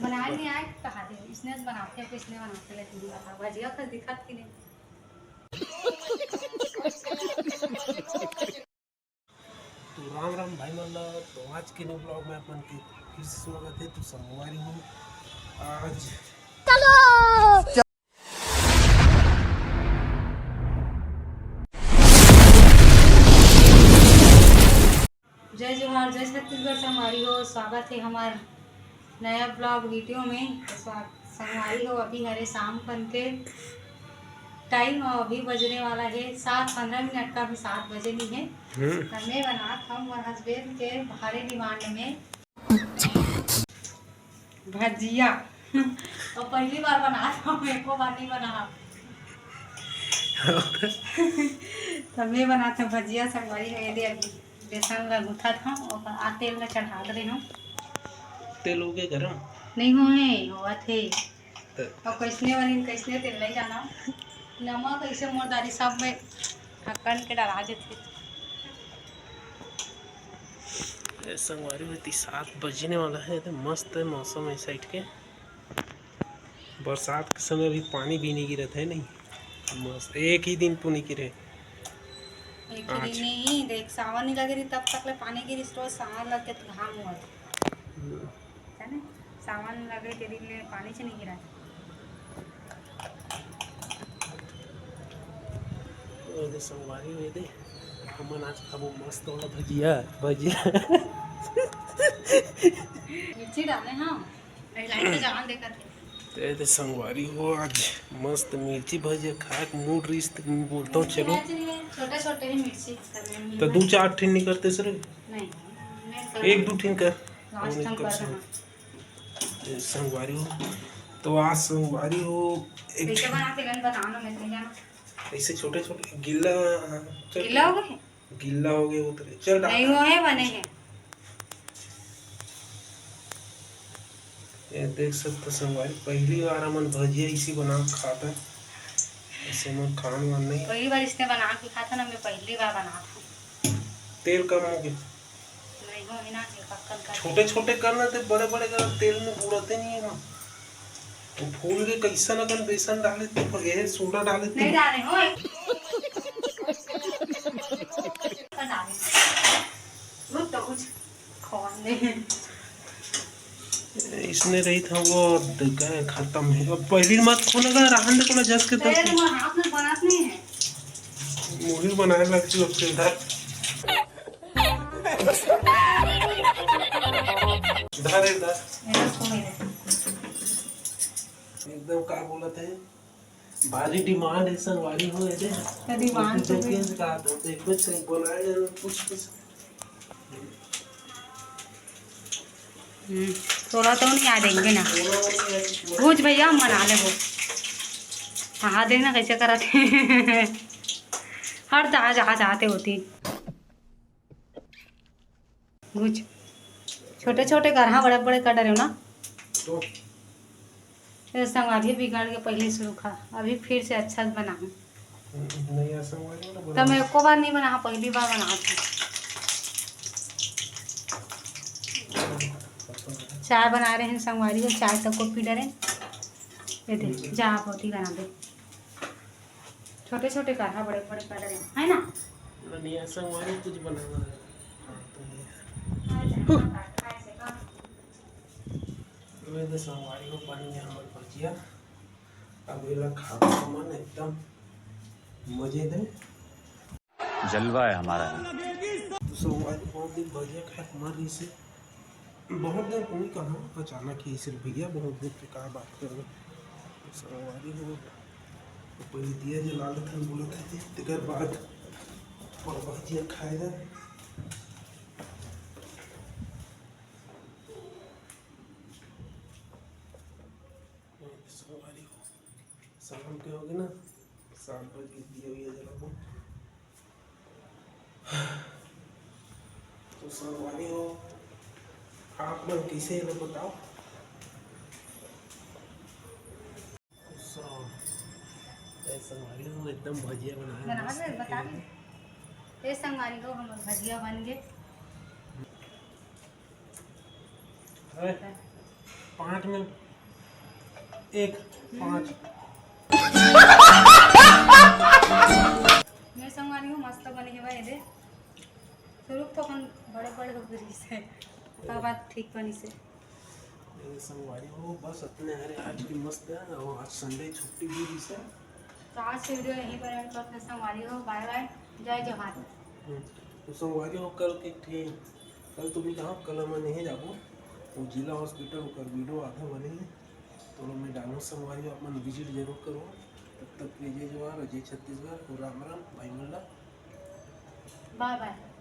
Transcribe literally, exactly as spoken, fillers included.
बनाए नहीं आए, कहा दे, इसने बनाते हैं, इसने बनाते हैं, लेकिन बता, भजिया कस दिखत कि नहीं? तो राम राम भाई मन ला। तो आज के न्यू ब्लॉग में अपन के फिर से स्वागत है। तो संगवारी हो, आज जय जोहार, जय छत्तीसगढ़ संगवारी हो, स्वागत है हमार नया ब्लॉग वीडियो में। तो स्वा-, संगवारी हो, अभी हरे शाम पन के टाइम और अभी बजने वाला है सात, पन्द्रह मिनट का भी सात बजे नहीं है। हम्म। तो मैं बनात हूँ मोर हस्बैंड के भारी डिमांड में भजिया। और पहली बार बनात हूँ, एको बार नहीं बना। तो मैं बनात हूँ भजिया संगवारी हो, ये दे अभी बेसन ला गूंथत हूँ, ओकर आ तेल ला चढ़ा दे हूँ। तेल हो गया गरम? नहीं हो है, होवत है। तो और कैसने वाली कैसने तेल नहीं जाना। नमक ऐसे मोर दारी सब में ढक्कन के डरा देथे। ए संगवारी हो, ती सात बजने वाला है, तो मस्त है मौसम है साइड के। बरसात के समय भी पानी भी नहीं गिरत है, नहीं मस्त, एक ही दिन तो नहीं गिरे। एक ही आज। दिन नहीं, देख, सावन नहीं लगे रही तब तक ले पानी गिरिस, रोज सावन लग के तो घाम हुआ था। हम्म। है ना? सावन लगे के दिन ले पानी से नहीं गिरा। ओ दे संगवारी हो, ये दे, हमन आज खाबो मस्त वाला भजिया, भजिया। मिर्ची डाले, हाँ। अरे लाइट पे जान दे करके। ते, ते संगवारी हो, आज मस्त मिर्ची भजिया खाए के मूड रहिस, त बोलता हूँ, चलो। छोटे छोटे ही मिर्ची करने में तो दू चार ठिन नहीं करते सर? नहीं, मैं कर एक दू ठिन कर। लास्ट टाइम कर रहा। ते संगवारी हो, तो आज संगवारी हो, एक कैसे बनाते गन बताओ ना, मैं नहीं जाना। ऐसे छोटे छोटे गिल्ला, चल। गिल्ला हो गए? गिल्ला हो गया वो तो। चल डाल। नहीं हुए हैं, बने हैं। ये देख सकते संगवारी, पहली बार हमन भजिया इसी बना के खाता है। ऐसे में खान वान नहीं। पहली बार इसने बना के खाता ना, मैं पहली बार बना था। तेल कम हो गया। नहीं हो ही ना, ये पक्कल का। छोटे छोटे करना थे, बड़े बड़े करना, तेल में बुड़ाते नहीं है ना। तो फूल के कैसा ना कन बेसन डाले थे, पर ये सोडा डाले थे। नहीं डाले हो। डाले। दूध तो कुछ खोल दे। इसने रही था वो, तो क्या है, खत्म है। अब पहली मत खोलेगा, रहन दे, कोला जस के तस। तेरे तो मैं हाथ में बनात नहीं है। मुड़ी बनाए लगती हो, फिर धर। धर, धर। मेरा फोन है। एकदम का बोलत है, भारी डिमांड है संगवारी हो, ये दे। तो डिमांड तो कुछ भी। देख के का तो देख, कुछ बोला है, कुछ, कुछ। हम्म, तोला तो नहीं आ, देखबे ना। भूज भैया, हम बना लेबो। हाँ, देख ना कैसे करत हे। हर जहाँ, जहाँ जाते होती। भूज। छोटे छोटे कर, हाँ, बड़े बड़े कर डरे हो ना। तो ये संगवारी बिगड़ के पहले शुरू खा, अभी फिर से अच्छा से बनाहूँ। नहीं, ऐसा हुआ नहीं ना, तो मैं एको बार नहीं बना, पहली बार बना। चाय बना रहे हैं संगवारी, चाय तक को पी डरे। ये दे, जा आप रोटी बना दे। छोटे छोटे कर, हाँ, बड़े बड़े कर रहे हैं, है ना? नहीं, ऐसा हुआ नहीं, कुछ बनाना है। हाँ, तो ये है। तो ये तो संगवारी हो बन गया हमारे भजिया। अब ये ला खाबो हमन एकदम मजे दे। जलवा है हमारा। तो संगवारी बहुत दिन भजिया खाए के मन रहिस हे। बहुत दिन तो नहीं कहा, अचानक ही सिर्फ भैया बहुत दिन के का बात कर रहे। संगवारी हो, तो पहले दिया जला लेथन बोलत हे, तेकर बाद पर भजिया खाए ला। संगवारी हो, शाम के हो गए ना, सात बजे दिया विया जलाबो। तो संगवारी हो, आप मन कैसे हे, बताओ। तो ए संगवारी हो, एकदम भजिया बना है, बना मस्त ले, बता के। दे। ए संगवारी हो, हमर भजिया बन गे। अरे। पाँच में एक, पाँच। मैं संगवारी हो, मस्त बने हवय एदे। शुरू तो अपन बड़े बड़े हो गई से, ओकर बाद ठीक बनी से। ए संगवारी हो, बस अतने हरे आज के मस्त हे। अउ आज Sunday छुट्टी भी रहिसे। तो आज के video यहीं पर end करते हैं संगवारी हो। Bye bye, जय जोहार। हम्म, तो संगवारी हो, कल के ठी-, कल तुम्ही कहाँ, कल हमन नहीं जाबो, वो जिला hospital ओकर video आधा बने हे, तो मैं डालूँ संगवारी हो, अपन visit जरूर करो। तब तक के लिए जय जोहार, जय छत्तीसगढ़ और राम राम भाई मन ला। Bye bye।